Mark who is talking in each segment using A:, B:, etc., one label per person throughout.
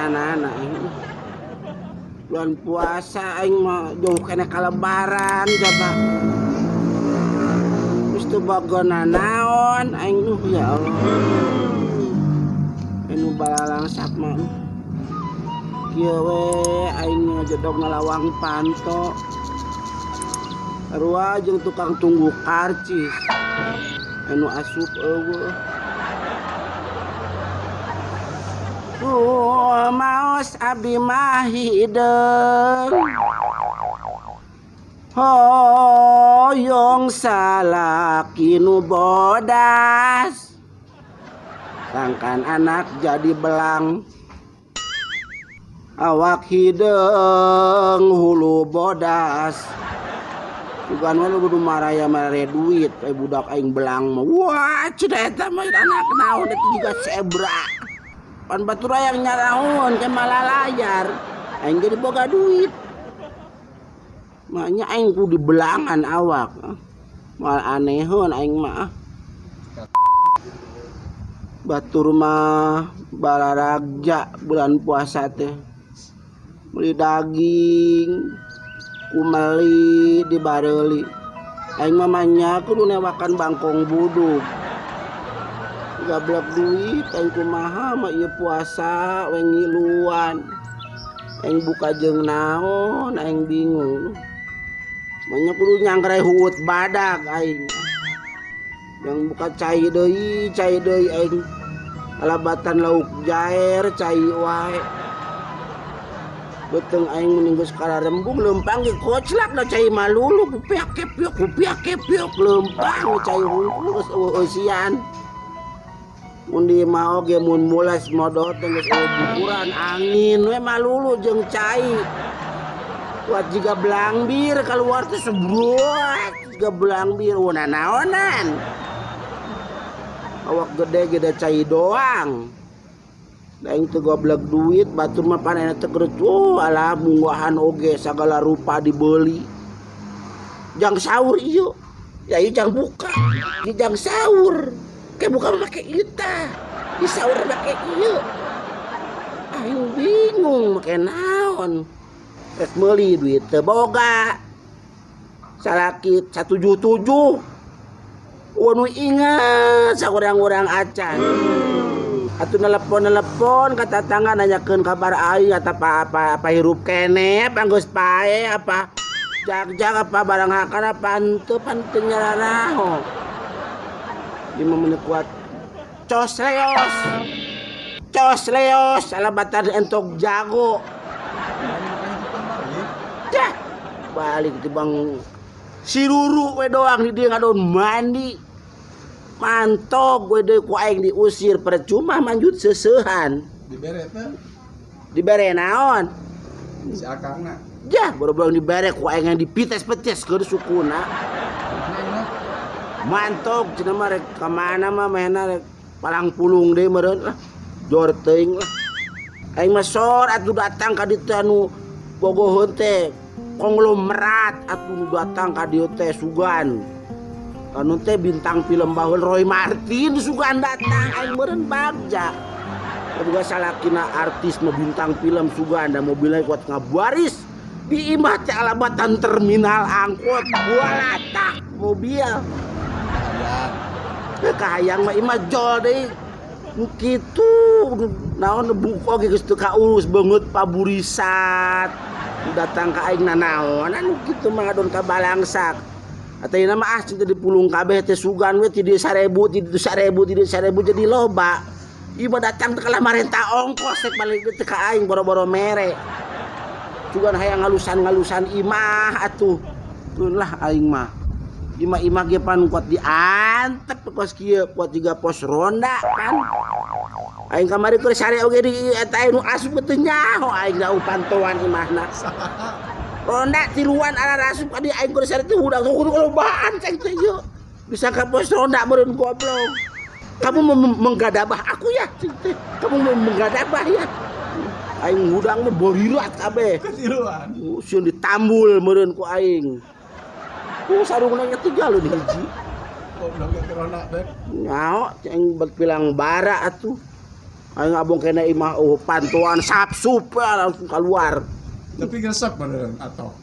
A: maranana aing. Bulan puasa aing mah jauh keneh ka lebaran coba. Geus teu boga nanaon aing duh ya Allah. Anu balalangsak mah. Kieu we aing ngajedog ngalawang panto. Sarua jeung tukang tunggu karcis. Anu asup eueuh. Maos abdi mah hideung. Hoyong salaki nu bodas. Sangkan anak jadi belang. Awak hideung hulu bodas. Bukan we kudu maraya maraya duit budak aing belang mah. Wah, cenah eta mah anak naon eta juga zebra. Pan batur yang nyaraon ke malalayar. Aing jadi boga duit. Maknya aing kudu dibelangan awak. Moal aneheun aing mah. Batur mah bararagja bulan puasa teh. Beli daging, kumeli dibareuli. Aing mah manya kudu newakan bangkong buduk. Gablek duit aing kumaha mah ieu puasa we ngiluan. Aing buka jeung naon aing bingung. Manya kudu nyangrai huut badak aing. Yang buka cai deui aing. Alabatan lauk jair cai wae. Beteng aing mending geus kararembung leumpang ge koclak da cai malulu kupiak kepiok leumpang cai hungkul geus eueuh-eusian. Mun di mah oge mun mules modot teh geus eueuh bukuran angin we malulu jeung cai. Kuat jiga belangbir kaluar teh sebrot jiga belangbir nanaonan. Awak gede gede cai doang. Aing teu goblek duit batur mah panena teh kerecuh alah munggahan oge sagala rupa dibeli. Jang sahur ieu. Ya ieu jang buka. Ieu jang sahur. Kayak buka make ieu tah. Di sahur make ieu. Aing bingung make naon. Rek meuli duit teu boga. Salaki 177. Nu inget saurang-urang acan. Atuh nelepon-nelepon ka tatangga nanyakeun kabar aing atau apa apa hirup keneh apa geus pae apa jag-jag apa barang hakan apa henteu pan teu nyararaho. 5 menit kuat. Cos leos. Cos leos alabatan entok jago. Dah balik ti bang si Ruru we doang di dieu ngadon mandi. Mantog we deui ku aing diusir percuma manjut seuseuhan.
B: Dibere teh?
A: Dibere naon?
B: Si akangna.
A: Jah, boro-boro dibere ku aing yang dipites-pites keur sukuna. Mantog cenah mah rek ka mana mah mehna rek palang pulung deui meureun lah. Jor teuing lah. Aing mah sor atuh datang ka ditu anu bogoheun teh konglomerat atuh datang ka dieu teh sugan. Anu teh bintang film baheul Roy Martin sugan datang aing meureun bagja. Boga salakina artis mah bintang film sugan da mobilna kuat ngabaris di imah teh alabatan terminal angkot bualatak mobil. Kahayang mah imah jol deui. Nu kitu naon buku oge geus teu kaurus beungeut paburisat. Datang ka aing nanaon anu kitu mah ngadon ka balangsak. Ayeuna mah ah cinta dipulung kabeh teh sugan we ti dieu 1000 ti ditu 1000 ti dieu 1000 jadi loba. Ieu mah datang teh kalah marenta ongkos rek balik teh ka aing boro-boro mere. Sugan hayang ngalusan-ngalusan imah atuh. Keun lah aing mah. Imah-imah ge pan kuat diantep kos kieu kuat jiga pos ronda kan. Aing kamari keur sare oge di eta anu asup teu nyaho aing da pantauan imahna. Ronda tiluan ala rasup ka dieu aing keur sare teh hudang kudu lobaan ceng teh ieu. Bisa ka pos ronda meureun goblok. Kamu menggadabah aku ya ceng teh. Kamu menggadabah ya. Aing hudang mah borirat kabeh.
B: Ketiluan.
A: Sieun ditambul meureun ku aing. Sarungna nya tiga lho di hiji.
B: Goblok ke ronda teh.
A: Nyaho ceng berpilang bara atuh. Aing ngabong kena imah oh pantuan sapsup langsung keluar.
B: Tapi ngesep beneran atau?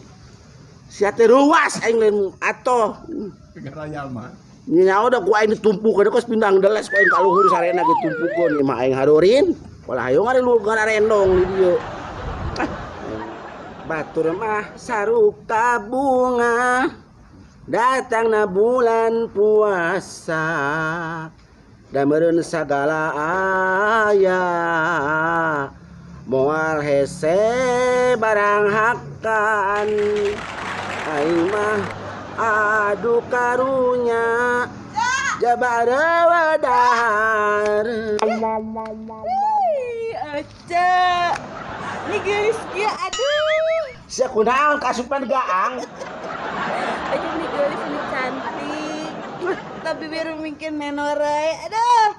A: Sia teh ruas aing lain atoh.
B: Raya mah.
A: Nyaho da ku aing ditumpukeun kos pindang deles ku aing ka luhur sarena ge tumpukeun imah aing harurin. Pola hayo ngarilu gararendong di dieu. Batur mah saruka bunga datangna bulan puasa. Da meureun sagala aya moal hese barang hakan aing mah aduh karunya jabara wadahar.
C: Ece ini geulis kieu aduh
A: sia kunaon kasupan gaang
C: aduh ini geulis ini cantik tapi biar mungkin menorai aduh.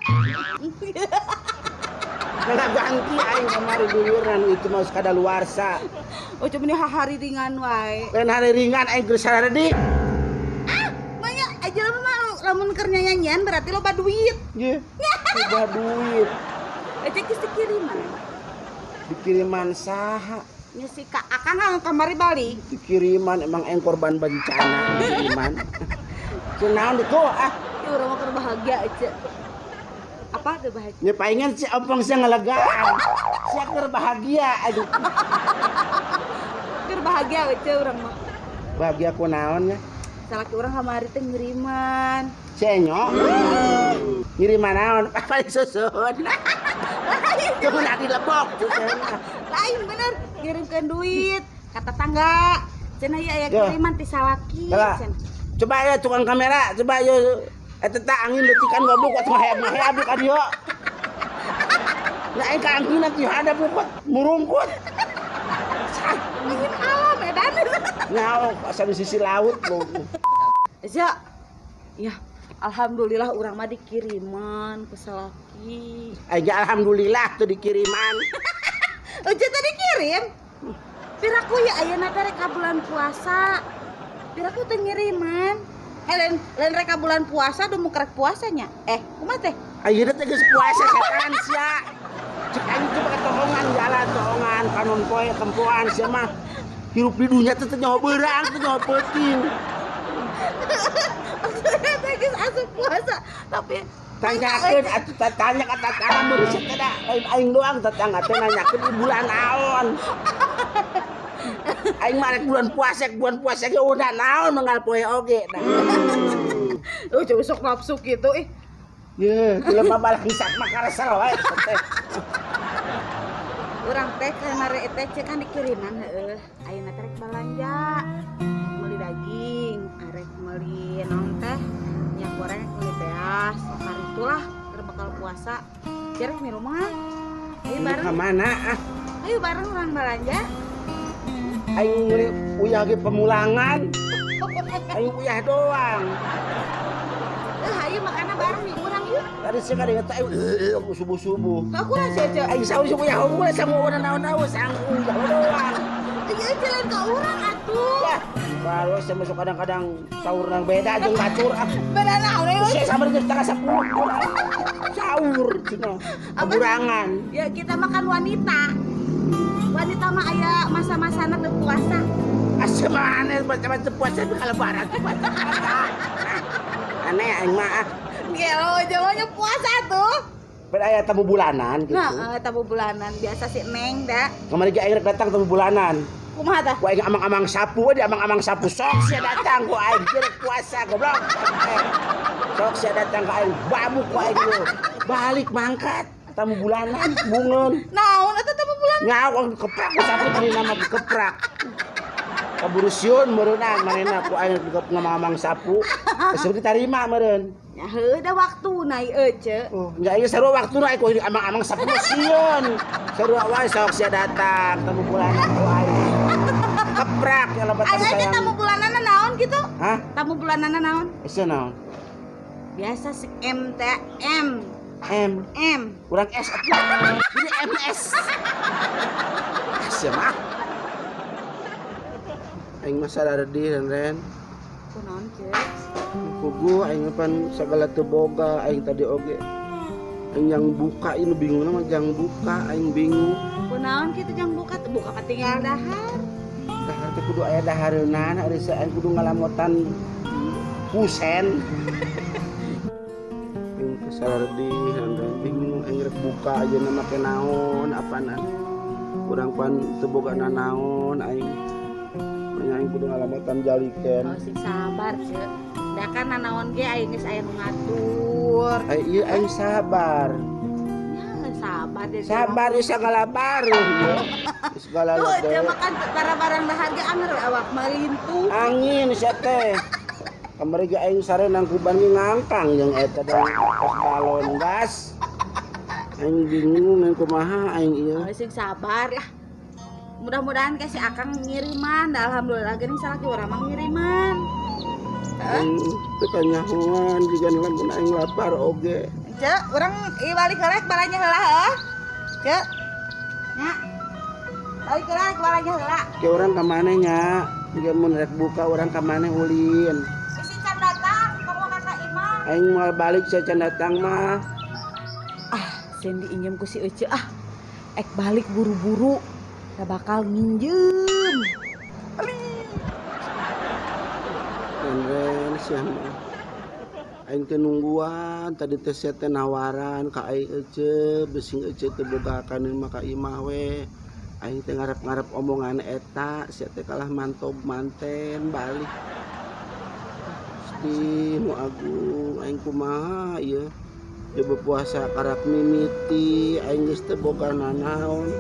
A: Nggak ganti aing kamari bibirna itu mah kadaluarsa.
C: Oh cuma ini hari ringan wae.
A: Lain hari ringan aing geus saredi.
C: Ah, banyak aja mah lamun keur nyanyian berarti loba duit.
A: Ye. Loba duit.
C: Aja geus dikiriman.
A: Dikiriman saha?
C: Nya si Kak Akang kamari balik.
A: Dikiriman emang aing korban bencana dikiriman. Kunaon itu ah.
C: Ya urang mah keur bahagia aja. Apa tuh bahagia?
A: Ya palingan si ompong sia ngelegaan. Sia keur bahagia aduh.
C: Keur bahagia aja urang mah.
A: Bahagia kunaon nya?
C: Salaki urang kamari teh ngiriman.
A: Cenyo. Ngiriman naon? Paling susun. Teu lagi lebok.
C: Lain bener ngirimkeun duit ka tetangga. Cenah ieu aya kiriman ti salaki.
A: Coba ya tukang kamera, coba yo eta teh angin leutikan goblok kuat mahayab-mahayab ka dieu. Nah aing ka angin ti hadap kuat murungkut.
C: Angin alam edan.
A: Nah, asa di sisi laut lo.
C: Ya. Ya, alhamdulillah urang mah dikiriman ku salaki.
A: Aing alhamdulillah tuh dikiriman.
C: Oje tadi kirim. Piraku ya ayeuna teh rek bulan puasa. Piraku teh ngiriman. Lain lain rek bulan puasa duh mau kerek puasanya. Kumaha teh?
A: Ayeuna teh geus puasa setan sia. Cek aing coba ketohongan jalan tohongan panon poe tempoan sia mah. Hirup di dunya teh teu nyaho beurang, teu nyaho peuting.
C: Maksudnya teh geus asup puasa, tapi
A: tanyakeun atuh tanya ka tetangga mun sia teh da lain aing doang tetangga teh nanyakeun di bulan naon. Aing mah rek bulan puasa ge udah naon manggal poe oge dah.
C: Oh, coba sok nafsu gitu ih.
A: Ye, jelema balang sak mah karesel wae teh.
C: Urang teh kamari teh cek kan dikiriman heueuh. Ayeuna teh rek balanja. Meuli daging, arek meuli naon teh? Minyak goreng, meuli beas. Hari itulah keur bakal puasa. Cerek mi rumah. Ayo bareng.
A: Ka mana ah?
C: Ayo bareng urang balanja.
A: Aing meuli uyah ge pemulangan. Aing uyah doang.
C: Ayo makanna bareng nih urang yuk.
A: Tadi sih kada teh subuh-subuh.
C: Ka kurang saja.
A: Aing saur uyah unggul sama urang naon-naon sang uyah doang.
C: Ieu jalan ka urang atuh.
A: Ya, kalau saya masuk kadang-kadang sahur nang beda jeung batur ah.
C: Beda naon euy.
A: Saya sama jeung setengah 10. Sahur cenah. Keburangan.
C: Ya kita makan wanita. Wanita mah aya masa-masana teu puasa.
A: Asa maneh macam-macam puasa di lebaran. Aneh aing mah ah.
C: Gelo jawanya puasa tuh.
A: Beda aya tamu bulanan gitu.
C: Nah, tamu bulanan biasa si Neng da.
A: Kamari ge aing rek datang tamu bulanan.
C: Kumaha tah?
A: Ku aing amang-amang sapu we di amang-amang sapu sok sia datang ku aing rek puasa goblok. Sok sia datang ka aing babuk ku aing yo. Balik mangkat tamu bulanan bungeun.
C: Naon eta tamu bulanan?
A: Nyawa keprak ku sapu tadi nama keprak. Kaburu sieun meureunna manehna ku aing ngamang-amang sapu. Geus ditarima meureun.
C: Ya heuh da waktuna ieu ce.
A: Oh, nya ieu sarua waktuna ku amang-amang sapu sieun. Sarua wae sok sia datang tamu bulanan ku aing. Keprak ya lebat
C: sayang. Aya tamu bulananna naon gitu?
A: Hah?
C: Tamu bulananna naon?
A: Ese naon?
C: Biasa si M teh M.
A: M.
C: M.
A: Kurang S atuh. Ini MS. Sia mah. Aing mah sararedi Ren.
C: Kunaon ce?
A: Puguh aing pan sagala teu boga aing tadi oge. Aing yang buka ini bingung mah jang buka aing bingung.
C: Kunaon kitu jang buka teh buka mah tinggal dahar.
A: Dahar teh kudu aya dahareunan ari aing kudu ngalamotan kusen. Aing kesardi bingung aing rek buka ayeuna make naon apanan. Urang pan teu boga nanaon aing. Aing kudu ngalamotan jaliken.
C: Oh sing sabar sih. Da kan nanaon ge aing geus aya nu ngatur.
A: Ieu aing sabar.
C: Ya sabar deh.
A: Sabar geus sagala baruh ieu. Geus segala
C: lede. Tuh makan barang-barang dahar ge anger awak malintuh.
A: Angin sia teh. Kamari ge aing sare nangkuban ge ngangkang jeung eta da tos balon gas. Aing bingung aing kumaha aing ieu.
C: Oh, sing sabar lah. Mudah-mudahan ke si Akang ngiriman, da alhamdulillah geuning salaki urang mah ngiriman.
A: Aing teu kanyahoan jiga lamun aing lapar oge.
C: Ceu, urang ieu balik heula balanja heula heuh. Ceu. Nya. Balik heula balanja heula.
A: Ke urang ka maneh nya? Jiga mun rek buka urang ka maneh ulin.
C: Bisi can datang, kamu ka imah.
A: Aing moal balik sia can datang mah.
C: Ah, sieun diinjem ku si Ece ah. Ek balik buru-buru. Da bakal minjem.
A: Ren sia mah. Aing teh nungguan tadi teh sia teh nawaran ka aing ece, besing ece teu boga kaneun mah ka imah we. Aing teh ngarep-ngarep omongan eta, sia teh kalah mantog manten balik. Gusti nu agung aing kumaha ieu? Coba puasa karak mimiti aing geus teu boga nanaon.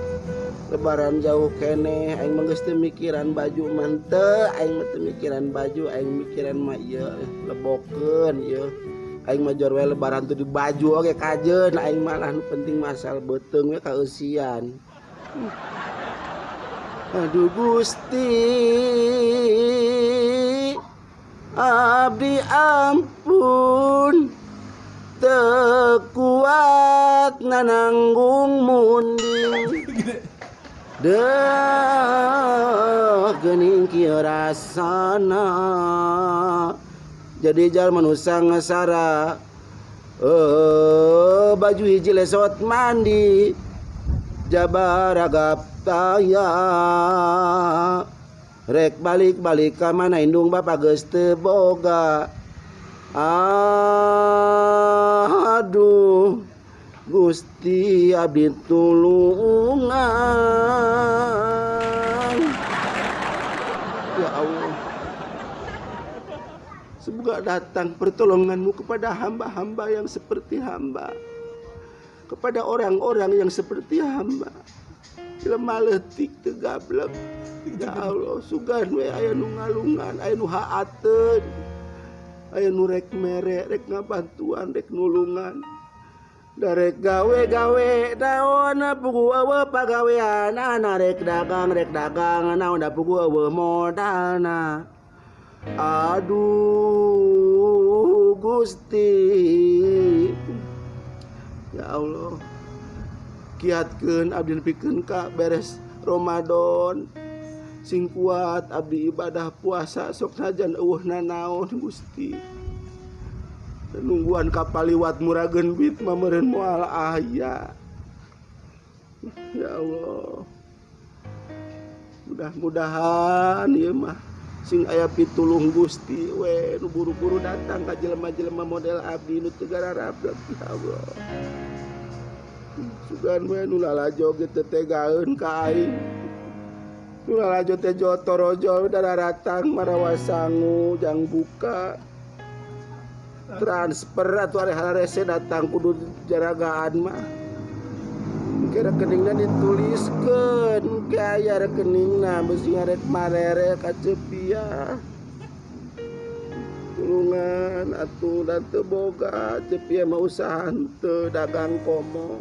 A: Lebaran jauh keneh aing mah geus teu mikiran baju mah teu, aing mah teu mikiran baju, aing mikiran mah ieu lebokeun ieu. Aing mah jor we lebaran teu di baju oge kajeun aing malah nu penting masal beuteung we kaeusian. Aduh Gusti abdi ampun teu kuat nananggung munding. Deuh geuning kieu rasana jadi jalma nu sangasara baju hiji lesot mandi jabaragap taya rek balik-balik ka mana indung bapa geus teu boga. Aduh Gusti abdi tulungan. Ya Allah, semoga datang pertolonganmu kepada hamba-hamba yang seperti hamba, kepada orang-orang yang seperti hamba. Jelema leutik teu gablek. Ya Allah, sugan we aya nu ngalungan, aya nu haateun, aya nu rek mere, rek ngabantuan, rek nulungan. Darek gawe-gawe naon pugu eueuh pagaweanana, rek dagang naon pugu eueuh modalna. Aduh Gusti. Ya Allah, kiatkeun abdi nepikeun ka beres Ramadan. Sing kuat abdi ibadah puasa sok najan eueuh nanaon Gusti. Nungguan kapal liwat murageun duit mah meureun moal aya. Ya Allah. Mudah-mudahan ieu mah sing aya pitulung Gusti we nu buru-buru datang ka jelema-jelema model abdi nu teu gararablek ya Allah. Sugan we nu lalajo ge teu tegaeun ka aing. Nu lalajo teh jotorojol dararatang marawa sangu jang buka. Transfer atau ada harese datang kudu jaragaan mah. Ke rekeningna dituliskeun ke aya rekeningna beusi ngarek marere ka Cepia. Tulungan atuh da teu boga Cepia mah usaha henteu dagang komo.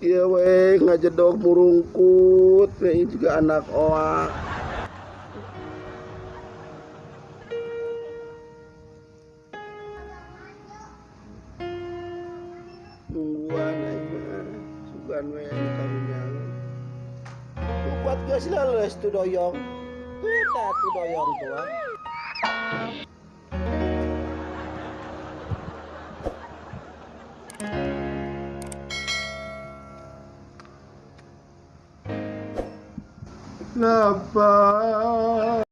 A: Ieu we ngajedog murungkut we juga anak oa. Nungguan aing mah sugan we anu karunyaeun. Tuh kuat geus leuleus tu doyong. Tuh tah tu doyong tuh. Ah.
B: Lepas.